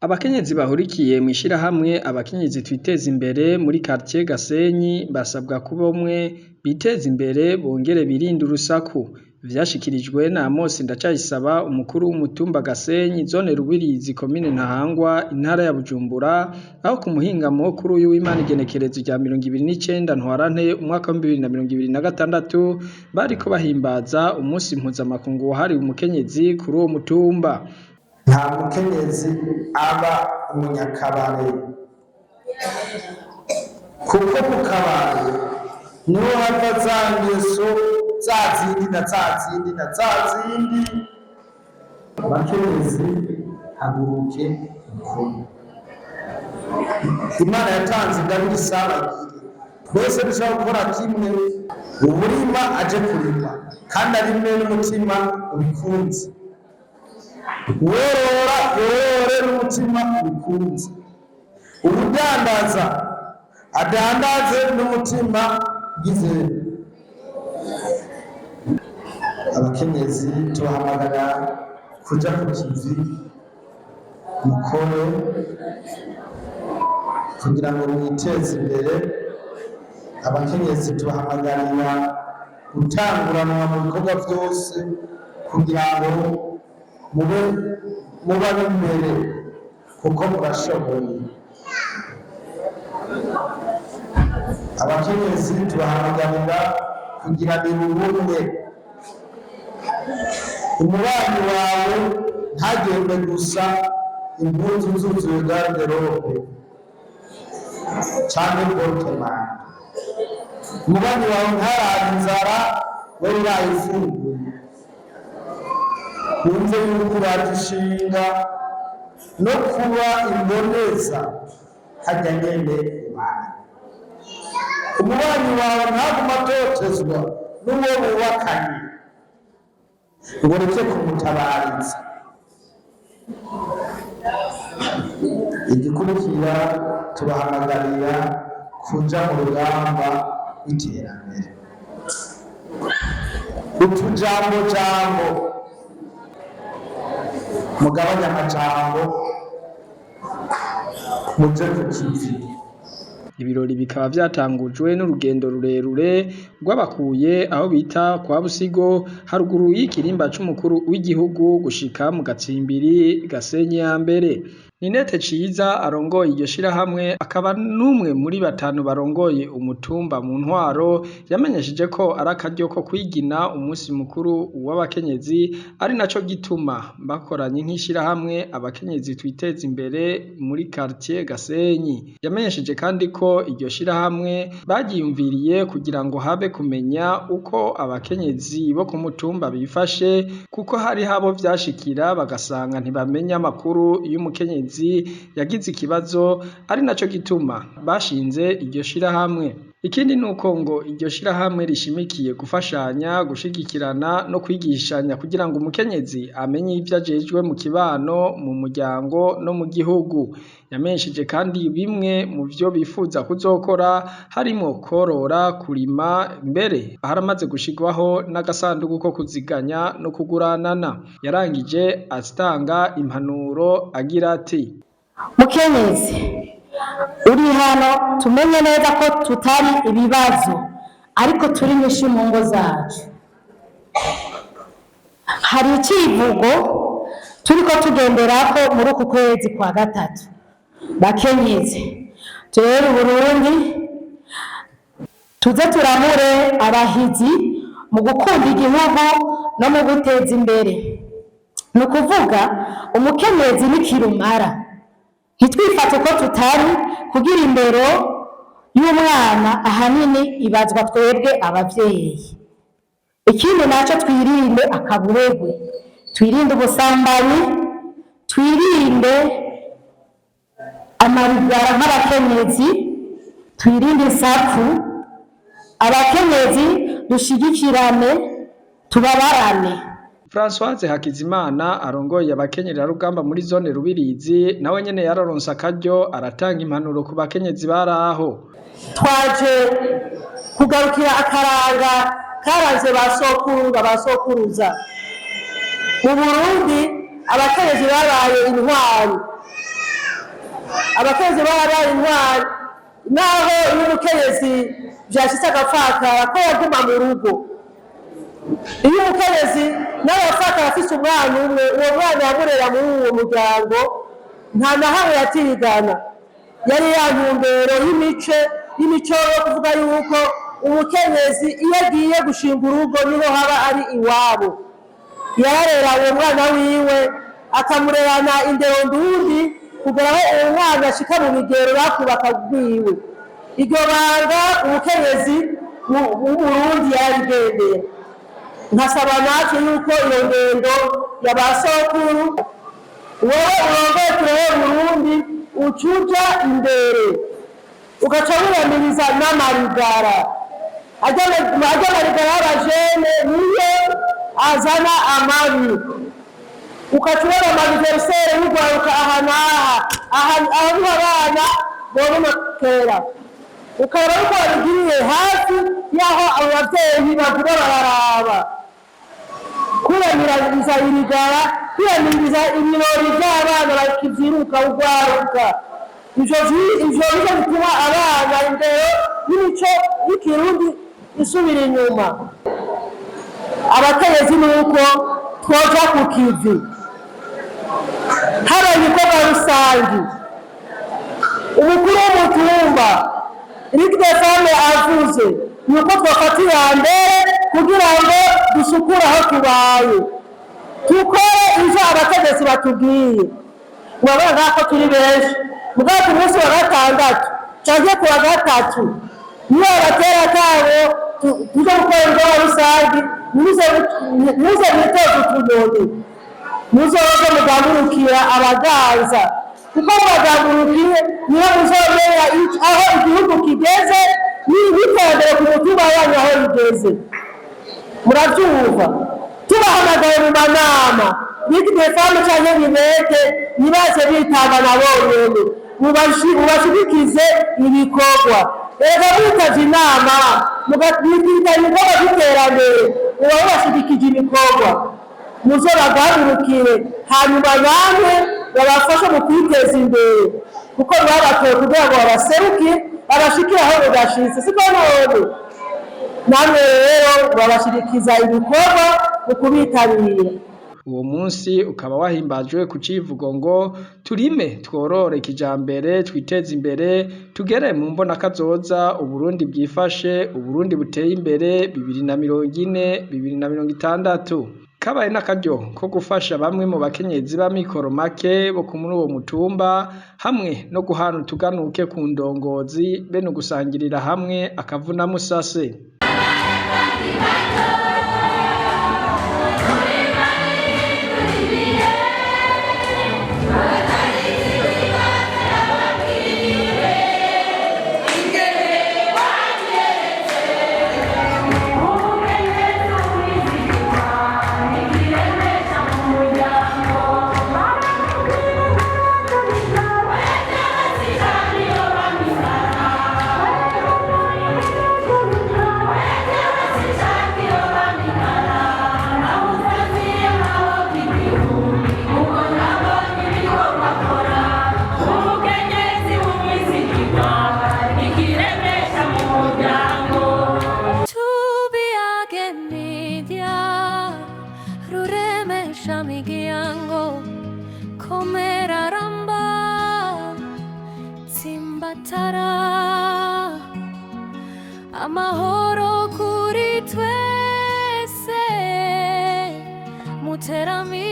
Abakenyezi bahurikiye mw'ishirahamwe Abakenyezi Twiteze Imbere muri quartier Gasenyi basabwa kuba umwe biteze imbere bongere birinde urusaku. Vyashikirijwe na Amos Ndacayisaba umukuru w'umutumba Gasenyi zone Rubirizi komine Ntahangwa intara ya Bujumbura, aho ku muhingamo kuri uyu w'Imana igenekerezo rya 29 Ntwarante umwaka wa 2026 bariko bahimbaza umunsi mpuzamakungu wahariwe umukenyezi kuri uwo mutumba. Nta mukenyezi aba umunyakabare, kuko mu kabare niho hava za ngeso za zindi na za zindi na za zindi. Bakenyezi, haguruke mukore. Imana yatanze ingabire isabagire twese dushobora gukora kimwe. Uwurima aje kurima kandi arime n'umutima ubikunze, uworora yorore n'umutima ubikunze, uwudandaza adandaze n'umutima ugize. Abakenyezi tubahamagara kuja ku kivi mukore kugira ngo mwiteze imbere. Abakenyezi tubahamagarira gutanguranwa mu bikorwa vyose kugira ngo mube muba imbere, kuko murashoboye. Abakenyezi tubahamagarira kugiranira ubumwe. Umubanyi wawe ntagende gusa impuzu zuzuye garde-robe canke porte-manteau. Umubanyi wawe ntarara inzara wewe urayifunguye. Wumve yuko uraje ishinga no kuba imboneza harya nyene ubaye. Umubanyi wawe ntaguma atotezwa n'uwo bubakanye ngo ureke kumutabariza. Igikurikira, tubahamagarira kuja mu rugamba rw'iterambere. Utujambo jambo, mugabanye amajambo, muje ku kivi. Ibirori bikaba vyatangujwe n'urugendo rurerure rw'abakuye aho bita kwa Busigo haruguru y'ikirimba c'umukuru w'igihugu gushika mu Gacimbiri Gasenyi ya mbere. Ninete Ciza arongoye iryo shirahamwe akaba n'umwe muri batanu barongoye umutumba mu ntwaro, yamenyesheje ko ari akaryo ko kwigina umunsi mukuru w'abakenyezi, ari naco gituma bakoranye nk'ishirahamwe Abakenyezi Twiteze Imbere muri quartier Gasenyi. Yamenyesheje kandi ko iryo shirahamwe baryiyumviriye kugira ngo habe kumenya uko abakenyezi bo ku mutumba bifashe, kuko hariho abo vyashikira bagasanga ntibamenya amakuru y'umukenyezi yagize ikibazo, ari naco gituma bashinze iryo shirahamwe. Ikindi nuko ngo iryo shirahamwe rishimikiye gufashanya, gushigikirana no kwigishanya kugira ngo umukenyezi amenye ivyo ajejwe mu kibano, mu muryango no mu gihugu. Yamenyesheje kandi bimwe mu vyo bifuza kuzokora harimwo kworora, kurima, mbere haramaze gushirwaho n'agasandugu ko kuziganya no kuguranana. Yarangije atanga impanuro agira ati: Mukenyezi uri hano, tumenye neza ko tutari ibibazo ariko turi nyinshi mu ngo zacu. Hari icivugo turiko tugenderako muri uku kwezi kwa gatatu: bakenyezi turere Uburundi, tuze turamure abahizi mu gukunda igihugu no mu guteza imbere. Ni ukuvuga umukenyezi ni kirumara, ntitwifate uko tutari, kugira indero y'umwana ahanini ibazwa twebwe abavyeyi. Ikindi naco, twirinde akaburegwe, twirinde ubusambanyi, twirinde amarigara nk'abakenyezi, twirinde insaku. Abakenyezi dushigikirane, tubabarane. Françoise Hakizimana arongoye abakenyerarugamba muri zone Rubirizi nawe nyene yararonse akaryo aratanga impanuro ku bakenyezi baraho. Twaje kugarukira akaranga karanze ba sokuru ba sokuruza. Mu Burundi abakenyezi babaye intwari. Abakenyezi barabaye intwari, naho iyo umukenyezi vyashitse agapfakara ko yaguma mu rugo. Iyo umukenyezi n'abapfakara afise umwana umwe, uwo mwana yamurera muri uwo muryango, nta na hamwe yatigana. Yari ya ntumbero y'imico yo kuvuga yuko umukenyezi iyo agiye gushinga urugo niho haba ari iwabo. Yararera uwo mwana wiwe, akamurerana indero ndundi kugera aho uwo mwana ashika mu bigero bakubaka rwiwe. Iryo banga umukenyezi w'Uburundi yarigendera. Nkasaba natwe yuko iyo ngendo ya ba sokuru, wowe urongoye Turere Burundi, ucuja imbere ugaca wiyamiriza n'amarigara. Arya marigara y'abajene niyo azana amabi. Ugaca ubona amaniverisere y'urwaruka aha n'aha, aha niho abana bononekera. Ukaba ariko babigiriye hafi y'aho abo bavyeyi baguma bararaba. Kwiyamiriza irigara, kwiyamiriza ibirori vy'abana bakivyiruka urwaruka, ivyo nivyo bituma abana indero y'imico y'ikirundi isubira inyuma. Abakenyezi nuko twoja ku kivi, haba ibikorwa rusangi. Umukuru w'umutumba Ligue des Femmes avuze yuko twafata iya mbere kugira ngo dusukure aho tubaye, dukore ivyo abategetsi batubwiye. Murabona ngaha ko turi benshi, mugabo ku munsi wa gatandatu canke ku wa gatatu niyo abatera kabo tuje gukora ibikorwa rusangi, muze mwitoze utunyoni, muzoze mugangurukira abaganza, kuko mubagangurukiye niho muzomenya aho igihugu kigeze n'iterambere ku mutumba wanyu aho rigeze. Muravyumva? Tubahamagaye mu manama Ligue des Femmes canke Bibete, ntibaze bitanga na bonyene, mubashigikize ibikorwa. Erega mwitavye inama mukitaba ibikorwa vy'iterambere, muba mubashigikije ibikorwa. Muze bagangurukire, hanyuma namwe babafashe mu kwiteza imbere, kuko babatoye kugira ngo babaseruke, babashikire aho mudashitse, siko none? Namwe rero babashigikiza ibikorwa mu kubitabira. Uwo munsi ukaba wahimbajwe ku civugo ngo turime tworore kijambere, twiteze imbere, tugere mu mbonakazoza Uburundi bwifashe, Uburundi buteye imbere 2040 2060. Kabaye n'akaryo ko gufasha bamwe mu bakenyezi b'amikoro make bo muri uwo mutumba, hamwe no guhana utuganuke ku ndongozi be no gusangirira hamwe akavuna musase. Amahoro kuri twese muterami.